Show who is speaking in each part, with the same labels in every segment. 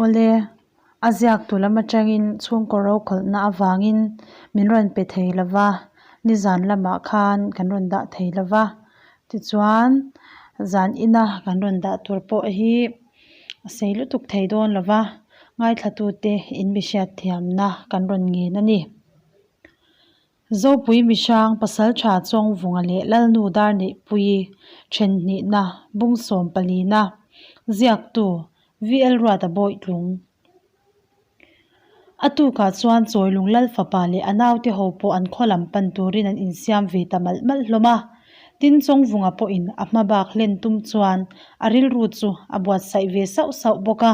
Speaker 1: Awle, a ziaktu lam atangin chhungkaw rokhawlhna avangin min rawn pe thei lo va, nizan lamah khan kan rawn dah thei lo va. Tichuan, zan ina kan rawn dah tur pawh hi a sei lutuk thei dawn lo va, ngaithlatute inbihriat thiamna kan rawn ngen a ni. Zopui Mihrang Pasaltha Chawngvunga leh Lalnu Darneihpuii Thenhnihna Bungsawm Palina Ziaktu VL Ruata Bawitlung A tukah chuan Chawilung Lalfapa leh a naute ho pawh an khaw lam pan turin an insiam ve ta malh malh hlawm a. Tin Chawngvunga pawhin a hma bak hlen tum chuan a rilru chu a buatsaih ve sauh sauh bawk a.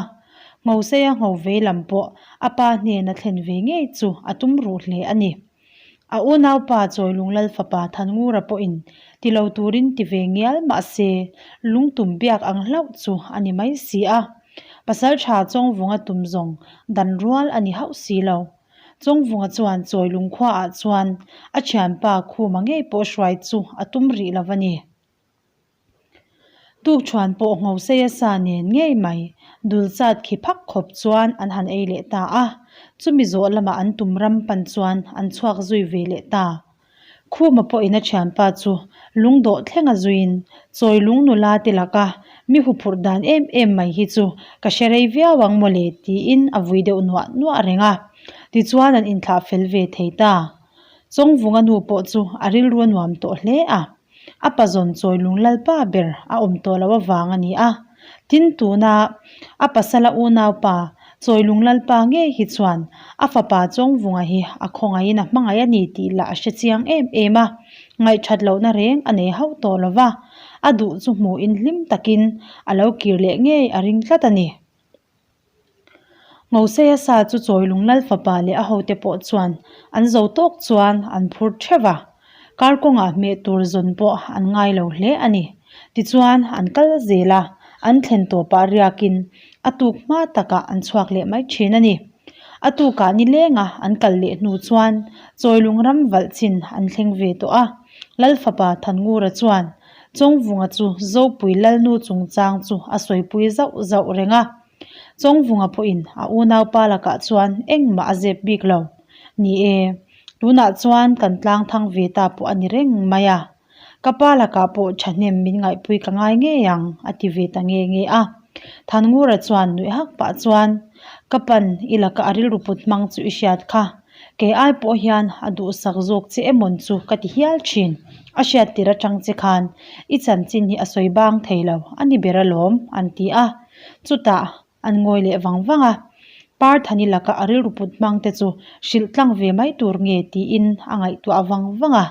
Speaker 1: Nghoseia ngho vei lam pawh a pa hnena thlen ve ngei chu a tum ruh hle a ni. A unaupa Chawilung Lalfapa Thanngura pawhin ti lo turin ti ve ngial mah se lungtum biak ang hlauh chu a ni mai si a. Pasaltha Chawngvunga tum zawng dan rual a ni hauh si lo. Chawngvunga chuan Chawilung khuaah chuan a thianpa Khuma ngei pawh hruai chu a tum rih lo a ni. Tukṭhuan pawh Nghoseia sa nen ngei mai dul chat khi phak khawp chuan an han ei leh ta a, chumi zawh lamah an tum ram pan chuan an chhuak zui ve leh ta. Khuma pawhin a ṭhianpa chu lungdawh thleng a zuiin chawi lung nula te laka mi huphurh dan em em mai hi chu ka hre rei viau ang mawle tiin a vui deuh nuah nuah reng a, tichuan an inthlah fel ve thei ta. Chawngvunga nu pawh chu a rilru a nuam tawh hle a. A pazawn chawi lung lalpa ber a awm tawh loh avang a ni a. Tin, tuna a pasala unaupa chawi lung lalpa ngei hi chuan a fapa Chawngvunga hi a khawngaihin a hmangaih a ni tih lah a hre chiang em em a, ngaihthat lohna reng a nei hauh tawh lo va, a duh chu hmuhin hlim takin a lo kir leh ngei a ring tlat a ni. Ngoseia sa chu Chawilung Lal fapa leh a hote pawh chuan an zo tawk chuan an phur theuh a, kar kawngah hmeh tur zawn pawh an ngai lo hle a ni. Tichuan an kal zel a, an thlen tawpah riakin a tuk hma takah an chhuak leh mai thin a ni. A tukah nilenga an kal leh hnu chuan Chawilung ram valh chin an thleng ve tawh a, Lal fapa Thanngura chuan Chawngvunga chu Zopui Lalnu chungchang chu a sawipui zauh zauh reng a. Chawngvunga pawhin a unaupa lakah chuan engmah a zep bik lo. Ni e, tunah chuan kan tlang thang ve ta pawh a ni reng mai a. Ka pa lakah pawh thahnem min ngaihpui ka ngai ngei ang, a ti ve ta nge nge a. Thanngura chuan nuih hak pah chuan, Ka pan, i laka a rilru put hmang chu i hriat kha. Kei ai pawh hian a duhsak zawk che emawn chu ka ti hial thin. A hriat tir atang che khan i chanchin hi a sawi bang thei lo a ni ber alawm an ti a. Chutah an ngawi leh vang vang a. Parthani laka a rilru put hmang te chu hrilh tlang ve mai tur nge tiin a ngaihtuah vang vang a.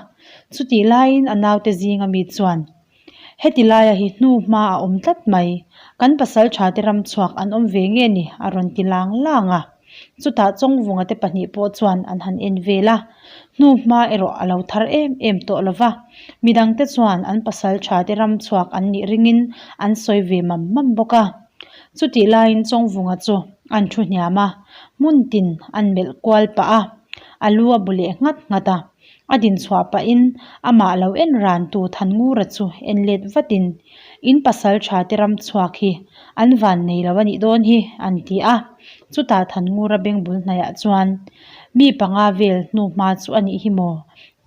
Speaker 1: Chutih laiin a naute zinga mi chuan Heti laia hi hnu hma a awm tlat mai. Kan pasal tha te ram chhuak an awm ve nge ni? a rawn ti lang lang a. Chutah Chawngvunga te pahnih pawh chuan an han en vel a. Hnu hma erawh a lo thar em em tawh lo va. Midangte chuan an pasal tha te ram chhuak an nih ringin an sawi ve mam mam bawk a. Chutih laiin Chawngvunga chu an thu hniam a, hmun tin an melh kual pah a, a lu a bu leh nghat nghat a. A din chhuah pahin amah lo en rantu Thanngura chu en let vatin, In pasal tha te ram chhuak hi an van nei lo a nih dawn hi, an ti a. Chutah Thanngura beng bul hnaiah chuan, Mi panga vel hnu hma chu a nih hi maw?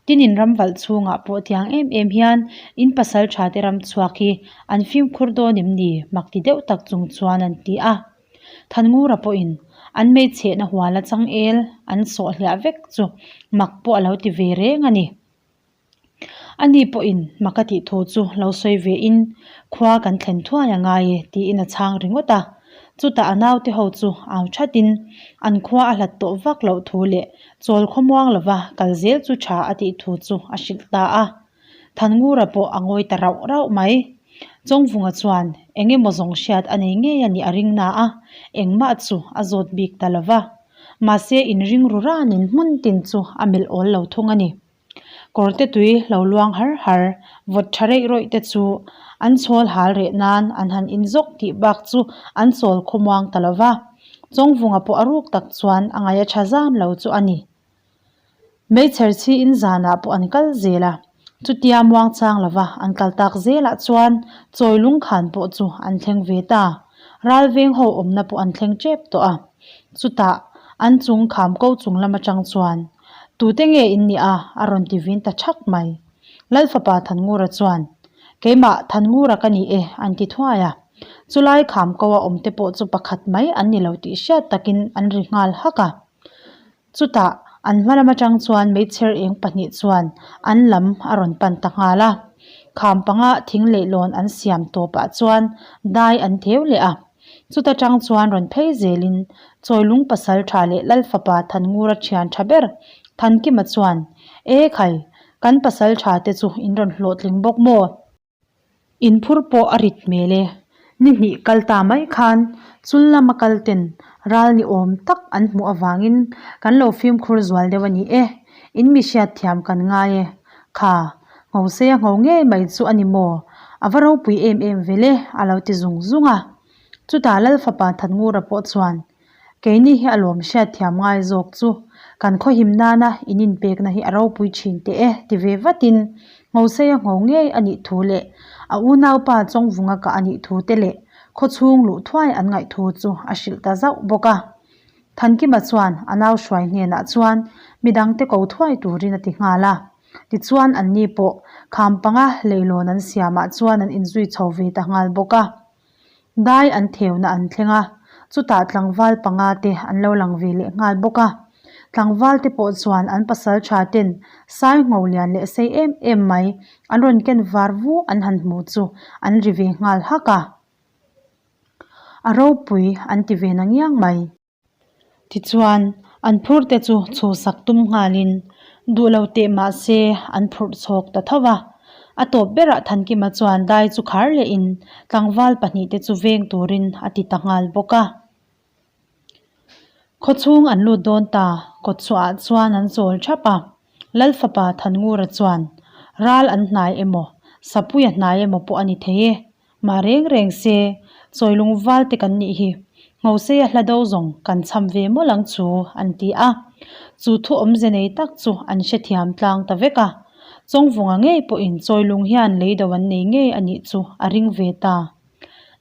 Speaker 1: Tin in ram valh chhungah pawh tiang em em hian in pasal tha te ram chhuak hi an fimkhur dawn em ni? mak ti deuh tak chung chuan an ti a. Thanngura pawhin an hmeichhehna huala changel an sawh hliah vek chu mak pawh a lo ti ve reng a ni. Ani pawhin mak a tih thu chu lo sawi ve in khua kan thlen thuai a ngai e tiin a chhang ringawt a. Chutah a naute ho chu au thatin an khua a hlat tawh vak loh thu leh chawl khawmuang lova kal zel chu tha a tih thu chu a hrilh ta a. Thanngura pawh a ngawi ta rauh rauh mai. Chawngvunga chuan eng emaw zawng hriat a nei ngei a nih a ring na a, engmah chu a zawt bik ta lo va. Mahse inring ru ranin hmun tin chu a melh awl lo thung a ni. Kawrte tui lo luang har har, vawt tha reih rawih te chu an chhawl hal reh nan an han inzawk tih bak chu an chawl khawmuang ta lo va. Chawngvunga pawh a ruk tak chuan a ngaih a tha zan lo chu a ni. Hmeichher chhiin zanah pawh an kal zel a, chutia muangchang lova an kal tak zelah chuan chawi lungkhan pawh chu an thleng ve ta. Ralveng ho awmna pawh an thleng tep tawh a. Chutah an chung kham ko chung lam atang chuan, Tute nge in nih a? a rawn ti vin ta thak mai. Lalfapa Thanngura chuan, Keimah Thanngura ka ni e, an ti thuai a. Chulai kham ko a awmte pawh chu pakhat mai an ni lo tih hriat takin an ri nghal hak a. Chutah an hma lam atang chuan meichher eng pahnih chuan an lam a rawn pan ta nghal a. Kham panga thing leihlawn an siam tawpah chuan dai an theu leh a. Chuta tang chuan rawn phei zelin Chawilung pasal tha leh Lal fapa Thanngura thian tha ber Thankima chuan, E khai, kan pasal tha te chu in rawn hlawhtling bawk maw? Inphur pawh a rit hmel e. Ni hnih kal ta mai khan chul lama kal ten ral ni awm tak an hmuh avangin kan lo fimkhur zual deuh a ni e. In mi hriat thiam kan ngai e. Kha, ngho seia ngho ngei mai chu a ni maw? A va ropui em em vel e, a lo ti zung zung a. Chutah Lalfapa Thanngura pawh chuan, Keini hi a lawm hriat thiam ngai zawk chu kan khawhim nana in inpekna hi a ropui thin teh e ti ve vatin Nghoseia ngho ngei a nih thu leh a unaupa Chawngvunga kah a nih thu te leh khawchhung luh thuai an ngaih thu chu a hrilh ta zauh bawk a. Thankima chuan a nau hruai hnenah chuan midangte ko thuai turin a ti nghal a. Tichuan anni pawh kham panga leilawn an siamah chuan an inzui chho ve ta nghal bawk a. Dai an theuna an thleng a, chutah tlangval panga te an lo lang ve leh nghal bawk a. Tlangval te pawh chuan an pasal tha ten sai ngho lian leh sei em em mai an rawn ken var vu an han hmu chu an ri ve nghal hak a. A ropui an ti ve na ngiang mai. Tichuan, an phurte chu chhuhsak tum nghalin duh lo teh mah se an phurh chhawk ta tho va. A tawp berah Thankima chuan dai chu khar lehin tlangval pahnihte chu veng turin a ti ta nghal bawk a. Khawchhung an lut dawn ta, kawtchhuahah chuan an chawl thap a. Lal fapa Thanngura chuan, Ral an hnai emaw, Sapuia hnai emaw pawh a ni thei e, Mah reng reng se, chawilung val te kan nih hi, Nghoseia hla do zawng kan chham ve mawlh ang chu, an ti a. Chu thu awmze nei tak chu an hrethiam tlang ta vek a. Chawngvunga ngei pawhin chawilung hian lei do an nei ngei a nih chu a ring ve ta.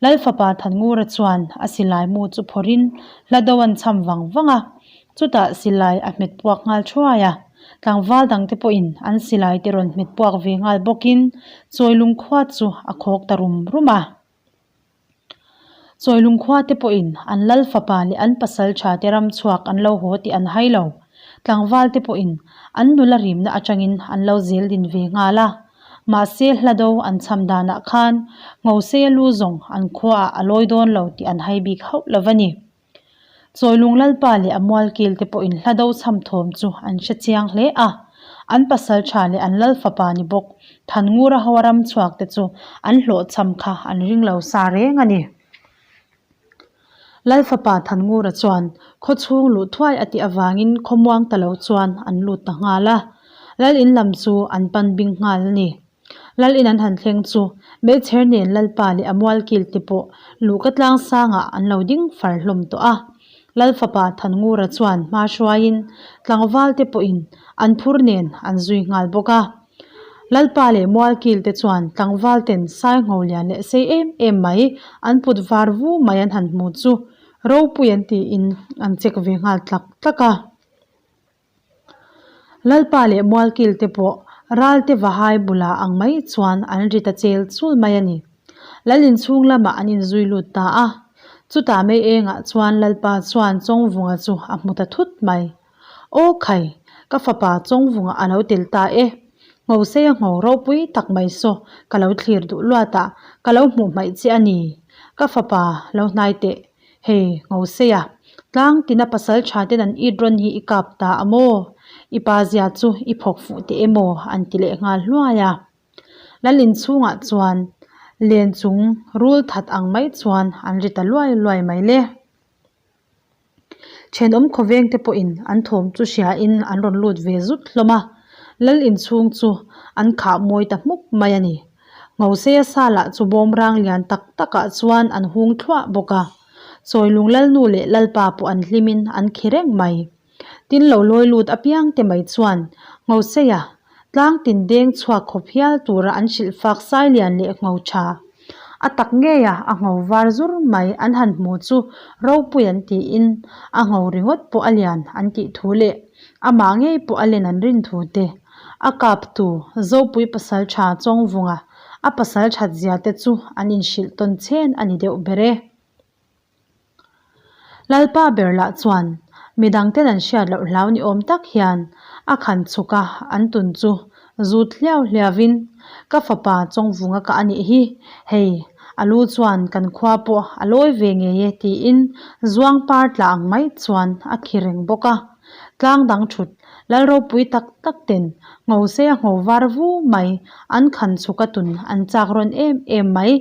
Speaker 1: Lal fapa Thanngura chuan a silai mu chu phawrhin hla do an chham vang vang a. Chutah silai a hmet puak nghal thuai a, tlangval dangte pawhin an silai te rawn hmet puak ve nghal bawkin Chawilung khua chu a khawk ta rum rum a. Chawilung khua te pawhin an lal fapa leh an pasal tha te ram chhuak an lo haw tih an hai lo. Tlangval te pawhin an nula rimna atangin an lo zel din ve nghal a. Mahse hla do an chham danah khan Nghoseia lu zawng an khuaah a lawi dawn lo tih an hai bik hauh lo va ni. Chawilung Lalpa leh a mualkil te pawhin hla do chham thawm chu an hre chiang hle a, an pasal tha leh an lal fapa ni bawk Thanngura hoa ram chhuak te chu an hlawhchham kha an ring lo sa reng a ni. Lal fapa Thanngura chuan khaw chhung luh thuai a tih avangin khawmuang ta lo chuan an lut ta nghal a, Lal in lam chu an pan bing nghal a ni. Lal in an han thleng chu Meichher nen Lalpa leh a mualkil te pawh luhka tlang sangah an lo ding far hlawm tawh a. Lal fapa Thanngura chuan hma hruaiin tlangval te pawhin an phur nen an zui nghal bawk a. Lalpa leh mualkil te chuan tlangval ten sai ngho lian leh sei em em mai an put var vu mai an han hmu chu ropui an tiin an check ve nghal tlak tlak a. Lalpa leh Mualkil te pawh Ralte Vahai bulah ang mai chuan an ri ta chel chul mai a ni. Lal inchhung lamah an inzui lut ta a, chutah mei engah chuan Lalpa chuan Chawngvunga chu a hmu ta thut mai. Aw khai, ka fapa Chawngvunga a lo tel ta e. Nghoseia ngho ropui tak mai saw ka lo thlir duh luat a, ka lo hmuh hmaih che a ni. Ka fapa lo hnai teh. Hei, Ngoseia, tlang tina pasal tha ten an it rawn hi i kap ta a maw? I pa zia chu i phawk fuh teh emaw? an ti leh nghal hluai a. Lal inchhungah chuan len chung rul that ang mai chuan an ri ta luai luai mai le. Thenawm khawveng te pawhin an thawm chu hriain an rawn lut ve zut hlawm a, Lal inchhung chu an khah mawi ta hmuk mai a ni. Ngoseia sa lah chu bawmrang lian tak takah chuan an hung thluah bawk a, Chawilung Lalnu leh Lalpa pawh an hlimin an khi reng mai. Tin lo lawi lut apiang te mai chuan Ngoseia tlang tin deng chhuak khawp hial tura an hrilh fak sai lian leh ngho tha. A tak ngeia a ngho var zur mai an han hmu chu ropui an tiin a ngho ringawt pawh a lian an tih thu leh amah ngei pawh a len an rin thu te a kaptu Zopui pasaltha Chawngvunga a pasal that zia te chu an inhrilh tawn chhen a ni deuh ber e. Lalpa ber lah chuan midang ten an hriat loh hlau ni awm tak hian a khan chhuk a, an tun chu zut hliau hliau in, Ka fapa Chawngvunga ka a nih hi, hei a lu chuan kan khua pawh a lawi ve ngei e tiin zuang par tla ang mai chuan a khi reng bawk a. Tlang dang thut Lal ropui tak tak ten ngho se a ngho var vu mai, an khan chhuk a tun an chak rawn em em mai,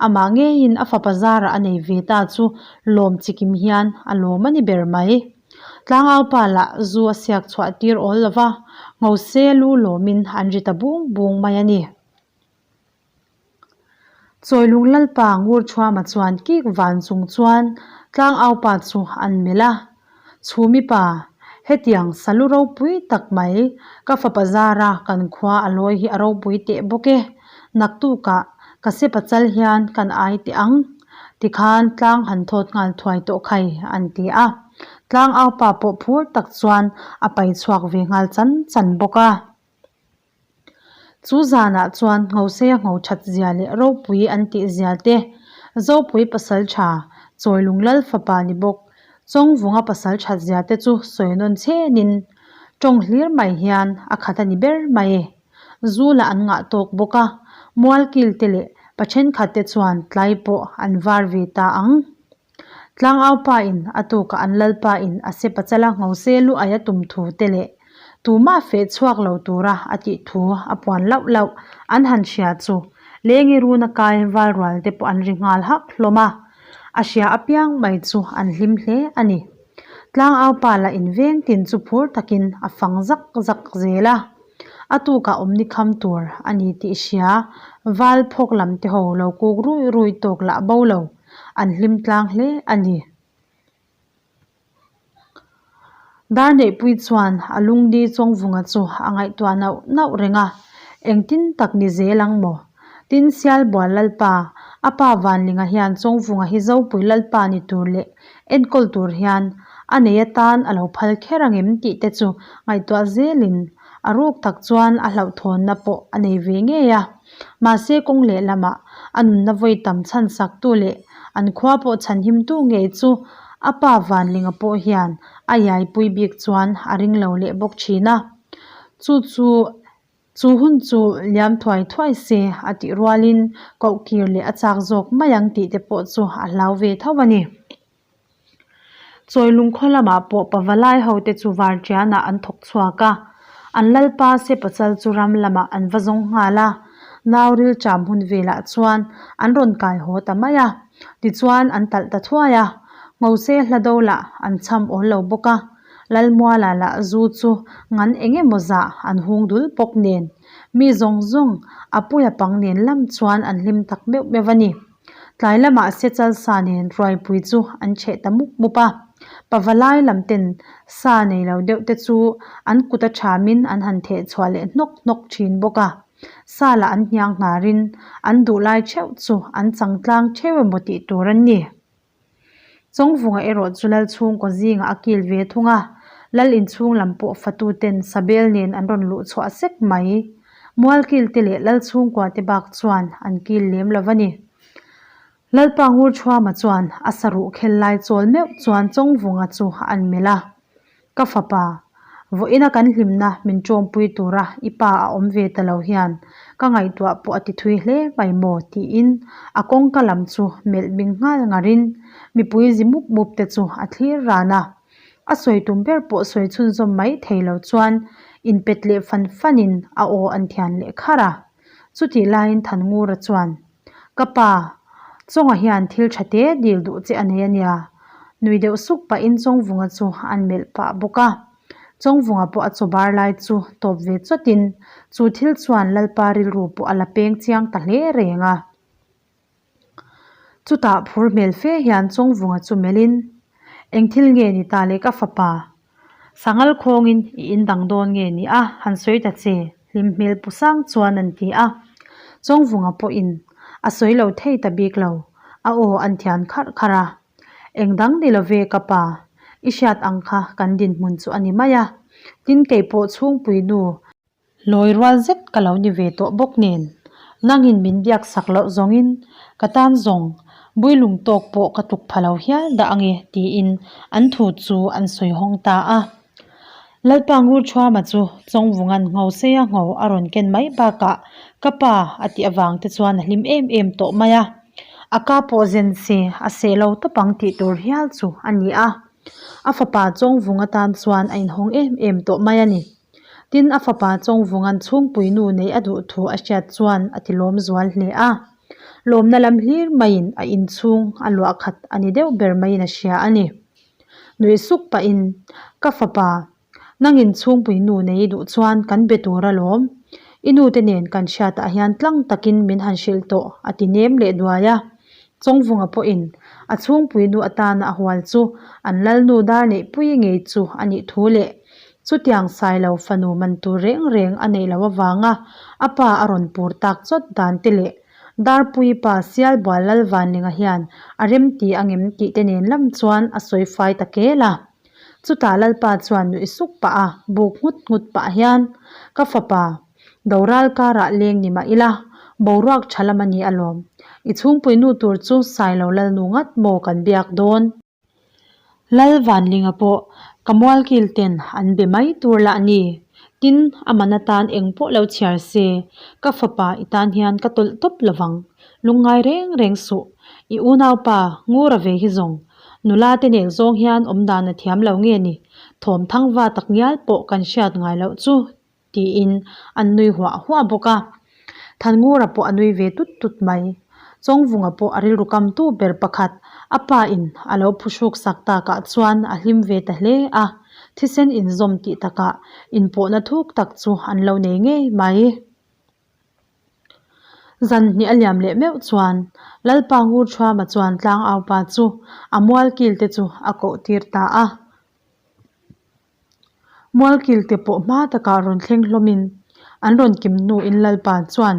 Speaker 1: amah ngeiin a fapa zarah a nei ve ta chu lawm chikim hian a lawm a ni ber mai. Tlangaupa lah zu a siak chhuah tir awl lo va, ngho se lu lawmin an ri ta bung bung mai a ni. Chawilung Lalpa Ngurchhuama chuan kik van chung chuan tlangaupa chu an melh a, Chhumi pa, hetiang salu ropui tak mai, ka fapa zara kan khua a lawi hi a ropui teh bawk e, naktukah ka sepa chal hian kan ai teh ang, tikhan tlang han thawt nghal thuai tawh khai, an ti a. Tlangaupa pawh phur tak chuan a pai chhuak ve nghal chan chan bawk a. Chu zanah chuan Nghoseia ngho that zia leh ropui an tih zia te, Zopui pasal tha, Chawilung Lal fapa ni bawk, Chawngvunga pasal that zia te chu sawi nawn chhenin tawng hlir mai hian a khat a ni ber mai. Zu lah an ngah tawk bawk a, mualkil te leh pa thenkhat te chuan tlai pawh an var ve ta ang. Tlangaupa in a tukah an lalpa in a sepa chala ngho se lu ai a tum thu te leh tumah feh chhuak lo tura a tih thu a puan lauh lauh an han hria chu lengi runa kai val rual te pawh an ri nghal hak hlawm a, a hria apiang mai chu an hlim hle a ni. Tlangaupa lah in veng tin chu phur takin a fang zak zak zel a. A tukah awmni kham tur a ni tih hria val phawk lam te ho lo kuk rui rui tawk lah bo lo. An hlim tlang hle a ni. Darneihpui chuan a lungdi Chawngvunga chu a ngaihtuah nauh nauh reng a, engtin tak ni zel ang maw? Tin, Sialbual Lalpa, a pa Vanlinga hian Chawngvunga hi Zopui Lalpa ni tur leh enkawl tur hian a nei atan a lo phal kher angem tih te chu ngaihtuah zelin a ruk tak chuan a hlauhthawnna pawh a nei ve ngei a. Mahse kawng lehlamah a nunna vawi tam chhan saktu leh an khua pawh chhanhimtu ngei chu a pa Vanlinga pawh hian a iaipui bik chuan a ring lo leh bawk thin a. Chu chu chu hun chu liam thuai thuai se a tih rualin kohkir leh a chak zawk mai ang tih te pawh chu a hlau ve tho a ni. Chawilung khaw lamah pawh pavalai ho te chu varṭianah an thawk chhuak a, an lalpa se pachal chu ram lamah an va zawng nghal a, nau ril ṭam hun velah chuan an rawn kai haw ta mai a, tichuan an talh ta thuai a, Ngose hla do lah an cham awl lo bawk a, Lalmuala lah zu chu ngan eng emaw zah an hung dul bawk nen, mi zawng zawng a puia pang nen lam chuan an hlim tak meuh meuh a ni. Tlai lamah sechal sa nen ruaipui chu an chheh ta mup mup a, pavalai lam ten sa nei lo deuh te chu an kut a thamin an han theh chhuah leh hnawk hnawk thin bawk a, sa lah an hniang hnarin an duh lai theuh chu an chang tlang theuh emaw tih tur an ni. Chawngvunga erawh chu lal chhungkaw zingah a kil ve thung a, lal inchhung lam pawh fatuten sabel nen an rawn luh chhuah sek mai. Mualkil te leh lal chhungkua te bak chuan an kil lem lo a ni. Lalpa Ngurchhuama chuan a saruh khel lai chawl meuh chuan Chawngvunga chu an melh a. Ka fapa, vawiina kan hlimna min ṭawmpui tura i pa a awm ve ta lo hian ka ngaihtuah pawh a ti thui hle mai maw? tiin a kawngka lam chu melh bing nghal ngarin mipui zi mup mup te chu a thlir ran a. A sawi tum ber pawh sawi chhunzawm mai thei lo chuan inpet leh fan fanin a aw an thian leh kharh a. Chutih laiin Thanngura chuan, Ka pa, Chawnga hian thil tha te dil duh che a nei a nia. Nui deuh suk pahin Chawngvunga chu an melh pah bawk a. Chawngvunga pawh a chaw bar lai chu tawp ve chawtin chu thil chuan Lalpa rilru pawh a la peng chiang ta hle reng a. Chutah phur hmel fe hian Chawngvunga chu melhin, Eng thil nge ni ta le ka fapa? Sangal khawngin i in dang dawn nge ni a? Han sawi ta che, hlim hmel pu sang chuan an ti a. Chawngvunga pawhin. A sawi lo thei ta bik lo, a aw an thian kharh kharh a. Eng dang ni lo ve ka pa, i hriat ang kha kan dinhmun chu a ni mai a, tin kei pawh chhungpui nu, Lawi rual zet ka lo ni ve tawh bawk nen, nangin min biak sak loh zawngin ka tan zawng builung tawk pawh ka tluk pha lo hial dah ange tiin an thu chu an sawi hawng ta a. Lalpa Ngurchhuama chu Chawngvunga'n ngho seia ngho a rawn ken mai bakah ka pa a tih avang te chuan a hlim em em tawh mai a, a ka pawh zen se a seh lo tawp ang tih tur hial chu a ni a, a fapa Chawngvung atan chuan a inhawng em em tawh mai a ni. Tin, a fapa Chawngvunga'n chhungpui nu neih a duh thu a hriat chuan a ti lawm zual hle a. Lawmna lam hlir maiin a inchhung a luah khat a ni deuh ber maiin a hria a ni. Nuih suk pahin, Ka fapa, nangin chhungpui nu nei i duh chuan kan be tur alawm. I nute nen kan hriatah hian tlang takin min han hrilh tawh a ti nem leh duai a. Chawngvunga pawhin a chhungpui nu atana a hual chu an lalnu dar neihpui ngei chu a nih thu leh chutiang Sailo fanu man tur reng reng a neih loh avanga a pa a rawn pur tak chawt dan te leh Darpui pa Sialbual Lalvanlinga hian a remti angem tih te nen lam chuan a sawi fai ta kel a. Chutah Lalpa chuan nuih suk pah a buk nghut nghut pah hian, Ka fapa, Doral karah leng ni mah ila, boruak tha lam a ni alawm. I chhungpui nu tur chu Sailo Lalnu ngat maw kan biak dawn? Lal Vanlinga pawh ka mualkil ten an be mai tur lah ni. Tin, a man atan eng pawh lo chhiar se, ka fapa i tan hian ka tawlh tawp lovang. Lungngai reng reng suh, i unaupa Ngura ve hi zawng. Nula te nek zawng hian awmdan a thiam lo nge ni? Thawm thangva tak ngial pawh kan hriat ngai loh chu tiin an nui huah huah bawk a. Thanngura pawh a nui ve tut tut mai. Chawngvunga pawh a rilru kamtu ber pakhat a pa in a lo phuhruk sak takah chuan a hlim ve ta hle a, thisen inzawm tih takah inpawhna thuk tak chu an lo nei ngei mai. Zan hnih a liam leh meuh chuan Lalpa Ngurchhuama chuan tlangaupa chu a mualkil te chu a koh tir ta a. Mualkil te pawh hma takah rawn thleng hlawmin an rawn kim hnuin Lalpa chuan,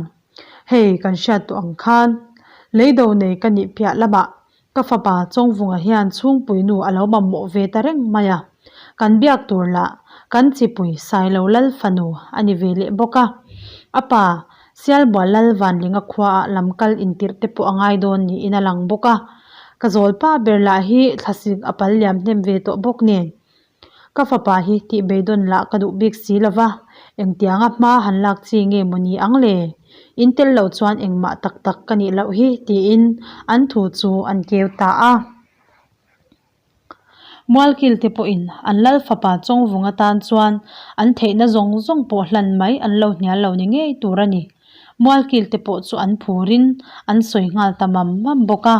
Speaker 1: Hei kan hriat tawh ang khan, leido nei ka nih piah lamah ka fapa Chawngvunga hian chhungpui nu a lo mamawh ve ta reng mai a, kan biak tur lah kan chipui Sailo Lal fanu a ni ve leh bawk a, a pa Sialbual Lal Vanlinga khuaah lam kal intirh te pawh a ngai dawn niin a lang bawk a, ka zawlpa ber lah hi thlasik a pal liam hnem ve tawh bawk nen. Ka fapa hi tih beidawn lah ka duh bik si lo va, engtianga hma han lak chi nge maw ni ang le? In tel lo chuan engmah tak tak ka nih loh hi tiin an thu chu an keu ta a. Mualkil te pawhin an lal fapa Chawngvung atan chuan an theihna zawng zawng pawh hlan mai an lo hnial lo ni ngei tur a ni. Mualkil te pawh chu an phurin an sawi nghal ta mam mam bawk a.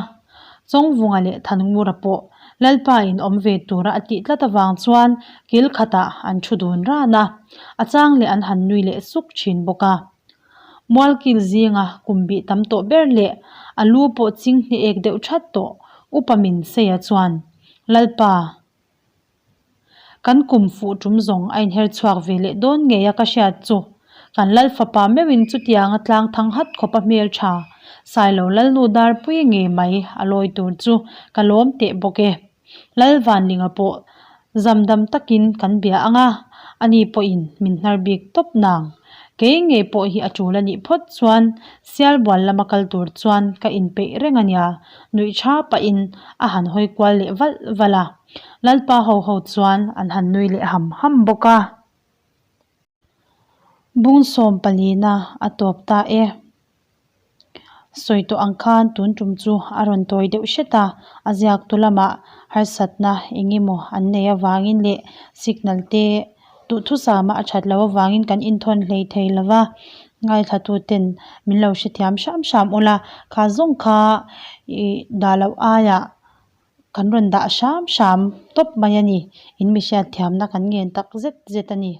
Speaker 1: Chawngvunga leh Thanngura pawh Lalpa in awm ve tura a tih tlat avang chuan kil khatah an thu dun ran a, a chang leh an han nui leh suk thin bawk a. Mualkil zinga kum bih tam tawh ber leh a lu pawh ching hne ek deuh that tawh Upa Min Seia chuan, Lalpa, kan kum fuh tum zawng a inher chhuak ve leh dawn ngei a ka hriat chu. Kan Lal fapa meuhin chutianga tlang thang hat khawpa hmel tha, Sailo Lalnu Darpui ngei mai a lawi tur chu ka lawm teh bawk e. Lal Vanlinga pawh zamdam takin kan bia ang a, ani pawhin min hnar bik tawp nang. Kei ngei pawh hi a tul a nih phawt chuan Sialbual lama kal tur chuan ka inpeih reng a nia, nuih tha pahin a han hawi kual leh valh valh a. Lalpa ho ho chuan an han nui leh ham ham bawk a. Bung sawm palina a tawp ta e. Sawi tawh ang khan tun tum chu a rawn tawi deuh hret a, a ziaktu lamah harsatna eng emaw an nei avangin leh signal te duhthusama a that loh avangin kan inthawn hlei thei lo va, ngaithla ten min lo hrethiam hram hram ula, kha zawng kha ih dah loh aiah kan rawn dah hram hram tawp mai a ni, in mi hriatthiamna kan ngen tak zet zet a ni.